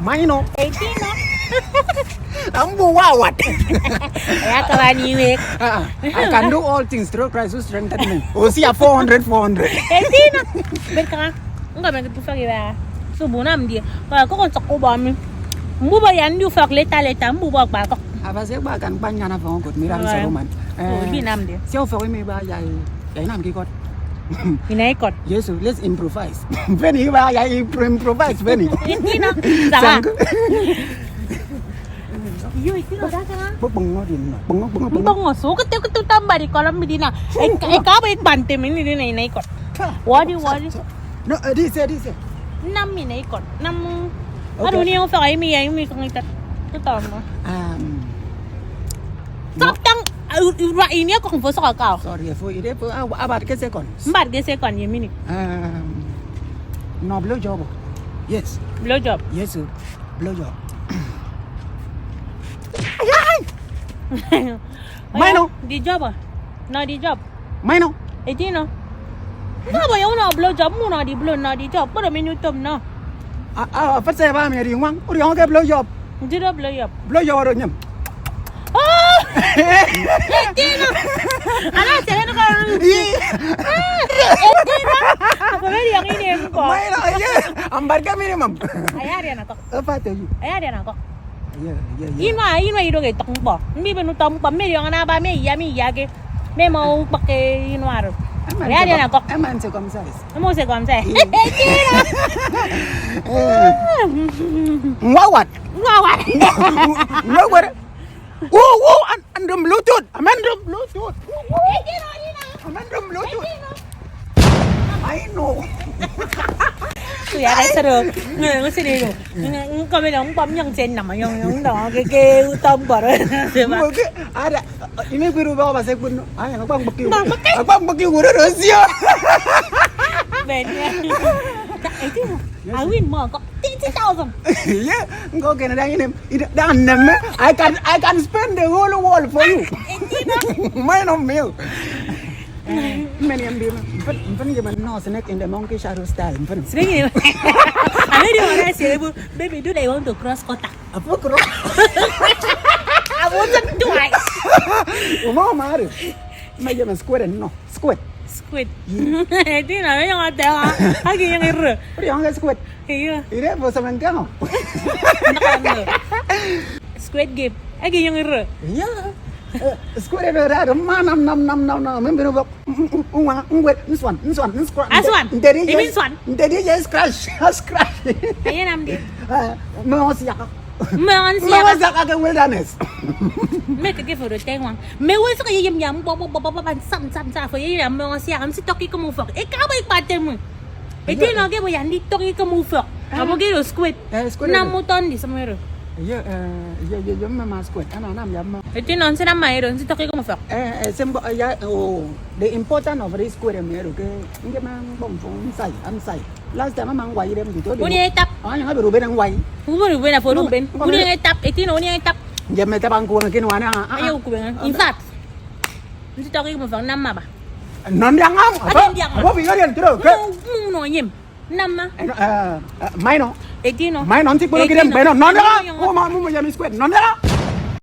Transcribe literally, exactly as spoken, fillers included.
Maino. Eighteen, no? Ambu wawat. Ya kawan iwek. Ah, ah. I can do all things through Christ who strengthened me. Osia four hundred, four hundred. Eighteen, no? Berka. Enggak main tu fagi ba. So bunam dia. Kalau kau kontak kau bami. Mbuba ya ndi ufak leta leta, mbuba kpa kok. Apa sih bahkan banyak apa ngkut miram. Alright. Seruman. Oh, eh, binam dia. Siapa fagi mi ba ya, ya inam kikot. Ina ikot. Yesu, let's improvise. Beni ba ya impro-, improvise, Beni. Ina. Sama. Sangku. Iyo, itu lo dah sama. Bengok di mana? Bengok, bengok, bengok. Bengok, so kete kete tambah di kolam di na. Eh, eh, kau baik bantu ini di na, ina ikot. Wadi, wadi. No, eh, di se, di se. Nam ina ikot. Nam. Okay. Aduh, ni yang fak imi ya, imi fak ngitat. Itu tahu mah. Um, Stop tang, uh, uh, ini aku kung fosok akau. Sorry, for ide for, ah, about ke second. Mbat ke second ye minute. Um, no blow job. Yes. Blow job. Yes, sir. Blow job. Ay! Maino. Di job. No, di job. Maino. Eti no. Nga bo ya uno blow job, mu no di blow, no di job. Pero mi nyutom no. Ah, ah, apa saya ba mi ri ngwang. Uri onge blow job. Ndi do blow job. Blow job ro nyem. Oh! Eti no. Ana se no ko. Eti no. Apa mi ri yang ini ko. Maino, iya. Ambar kami ni mam. Ayari anak ko. Apa tu? Ayari anak ko. Iya, iya, iya. Inua, inua ido ke tok mkpọ. Mbi ben utọ mkpọ, mbi yong na ba, mbi ya, mbi ya ke. Mbi ma ukpak ke inua ro. Ayari anak ko. Eman se komsais. Emo se komsais. Iya. Ngwawat. Ngwawat. Ngwawat. Wo, wo, an, an dum Bluetooth. Aman dum Bluetooth. Aman dum Bluetooth. I know. Kuya ka sero. Nge, nge sini yo. Nge, nge kami dong pam yang sen nama yang, yang dong ke, ke utam bar. Seba. Oke, ada. Ini guru bawa bahasa pun. Ay, apa beki? Apa beki? Apa beki guru Rusia? Ben ya. Tak, itu. Awin mo kok. Thirty thousand. Iya, engkau kena dah ini. Ida, dah enam, eh. I can, I can spend the whole world for you. Main on me. Many and be, but, but you know, snake in the monkey shadow style. Snake in the, I really want to say, "Baby, do they want to cross quarter?" Apa cross? I want to do it. Uma maru. May you square and no. Squid. Squid. Di na yang ada ha. Agi yang ira. Uri yang squid. Iya. Ira basa mengkang. Squid Game. Agi yang ira. Iya. Eh, squid itu ada mana nam nam nam nam. Memberi bak. Unga, ngwe, nswan, nswan, nswan. Aswan. Nderi. Imi yes, nswan. Nderi yes crash. Has crash. Ayo nam di. Eh, mau siapa? Mmọñ nsiaha. Mmọñ nsiaha ke wilderness. Mme ke ke foro te ñwañ. Mme we sọk eyeyem ya mkpọ, kpọ, kpọ, kpọ, kpọ, nsam, nsam, nsam, fo eyeyem ya mmọñ nsiaha, nsi tọk ikom ufọk. Eka abo ikpate mu. Eti nọ ke bo ya ndi tọk ikom ufọk. Abo ke ro squid. Eh, squid. Nam ero. Utọ ndi sọm ero. Ye, eh, ye, ye, ye, mma ma squid. Ana, nam ya mma. Eti nọ nsi nam ma ero, nsi tọk ikom ufọk. Eh, eh, sembo, eh, ya, oh, the important of this squid, em, ero ke, nge ma mkpọ mfo, nsai, am sai. Last time ama ngwa irem ndito. Uni etap. Anya ngabe rubene ngwa. Uben uben afo uben. Uni etap, etino uni etap. Je me tapa ngku me kinu ana. Ayo ku ben. In fact, nti toki mo fang nama ba. Non dia ngam. Apa? Dia ngam. Apa bi ngarian tiro ke? Mu no nyem. Nama. Maino. Etino. Maino nti kulo kidem beno. Non dia. Mo ma mu mo ya mi square. Non dia.